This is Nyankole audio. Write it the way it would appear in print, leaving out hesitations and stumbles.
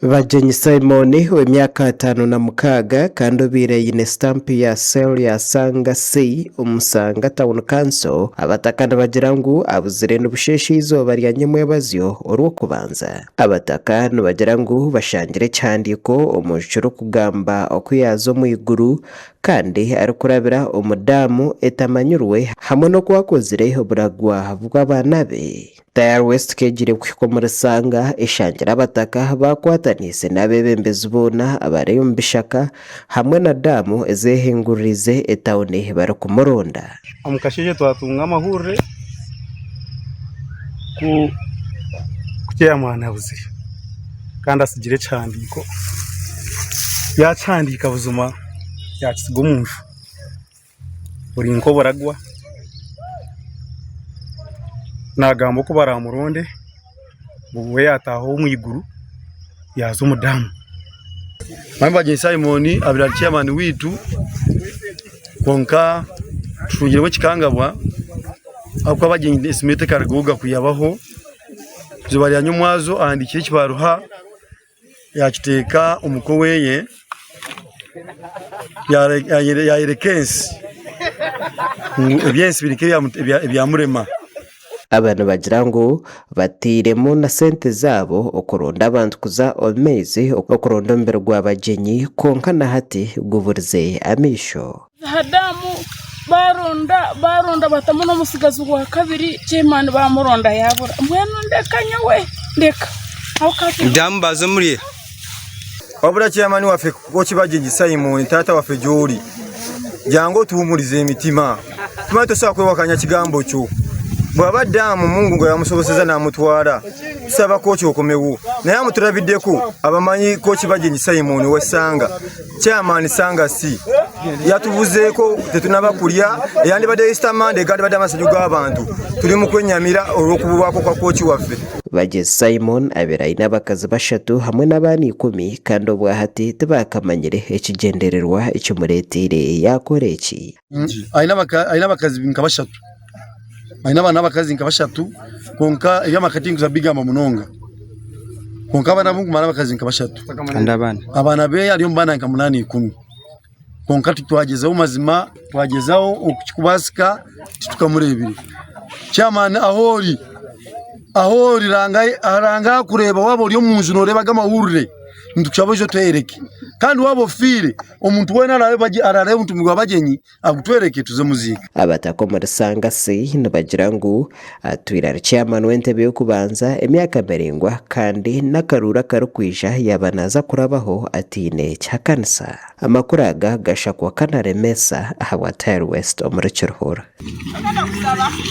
Bagyenyi Simon ow'emyaka 56 kandi obaire aine sitampu ya cell ya Sanga C omu Sanga Town Council, abataka nibagira ngu abuzire nibusheesha eizooba rya nyamwebazyo Orwokubanza. Abataka nibagira ngu bashangire ekihandiiko omu nju kirikugamba oku yaaza omu iguru kandi arikurabira omu daamu etamanyirwe hamwe n'oku akozire oburagwa bw'abaana be. Tayari West keegire kuhika omuri Sanga eshangire abataka baakwataniise n'abeebembezi boona abari omu bishaka hamwe na daamu ezehinguririize etawuni barikumuronda. Omu kasheeshe twatunga amahurire ku chairman abuzire kandi atsigire ekihandiiko, yaakihandiika buzima yaakitsiga omu nju. Buri nk'oburagwa naagamba oku baraamuronde ngu we yaataaha omu iguru yaaza omu daamu. Mwami Bagyenyi Simon abaire ari chairman waitu kwonka tutungiremu ekikangabwa ahabw'okuba Bagyenyi esimu ye tekarugaho kuyabaho, eizooba rya nyomwazo ahandiikire ekibaruha Yaakiteeka omu ka oweye, yaayereka ensi ngu eby'ensi biri nk'ebyamurema. Aba nibagira ngu batairemu na sente zaabo okuronda abantu kuza omu maizi okuronda omubiri gwa Bagyenyi kwonka na hati guburize amaisho. Aha daamu baaronda baaronda batamu n'omutsigazi gwakabiri chairman baamuronda yaabura mbwenu ndeka nyowe ndeka. Daamu baaza omuri eha? Wabula chairman waffe Koki Bagyenyi Simon taata waffe gyoli jangu otuhumurize emitima tumanyi tosobola kwewakanya kigambo kyo bwaba daamu mungu nga yamusoboseza namutwara tusaba koki okomewo naye amutulabiddeko abamanyi Koki Bagyenyi Simon owessanga Chairman Sanga C yatubuzeeko tetunaba kulya eyandibadde Easter Monday gandibadde amasanyu g'abantu tuli mu kwennyamira olw'okubulwako kwa kooki waffe. Bagyezi Simon abaire aine abakazi bashatu hamwe n'abaana ikumi kandi obwahati tibakamanyire ekigyendererwa ekimureteire yaakora eki. Aine abakazi nka bashatu, aine abaana b'abakazi nka bashatu kwonka eby'amaka tinkuza kubigamba munonga kwonka abaana abu nkumanya n'abakazi nka bashatu. Kandi abaana? Abaana be ari omu baana nka munaana ikumi kwonka titwagyezaho mazima twagyezaho oku kirikubaasika titukamureebire. Chairman ahu ori, ahu ori ranga ahakureeba waaba ori omu nju nooreeba aga amahurire nitukushaba oije otwereke kandi waaba ofiire omuntu weena araareebe omutumbi gwa Bagyenyi agutwereke tuze muziika. Abataka omuri Sangasi nibagira ngu atwire ari chairman w'entebe y'okubanza emyaka miraingwa kandi n'akaruuru akarikwija yaaba naaza kurabaho ataine kihakanisa. Amakuru aga gashakwa Kanaremesa ahabwa Tile West omuri Kiruhura.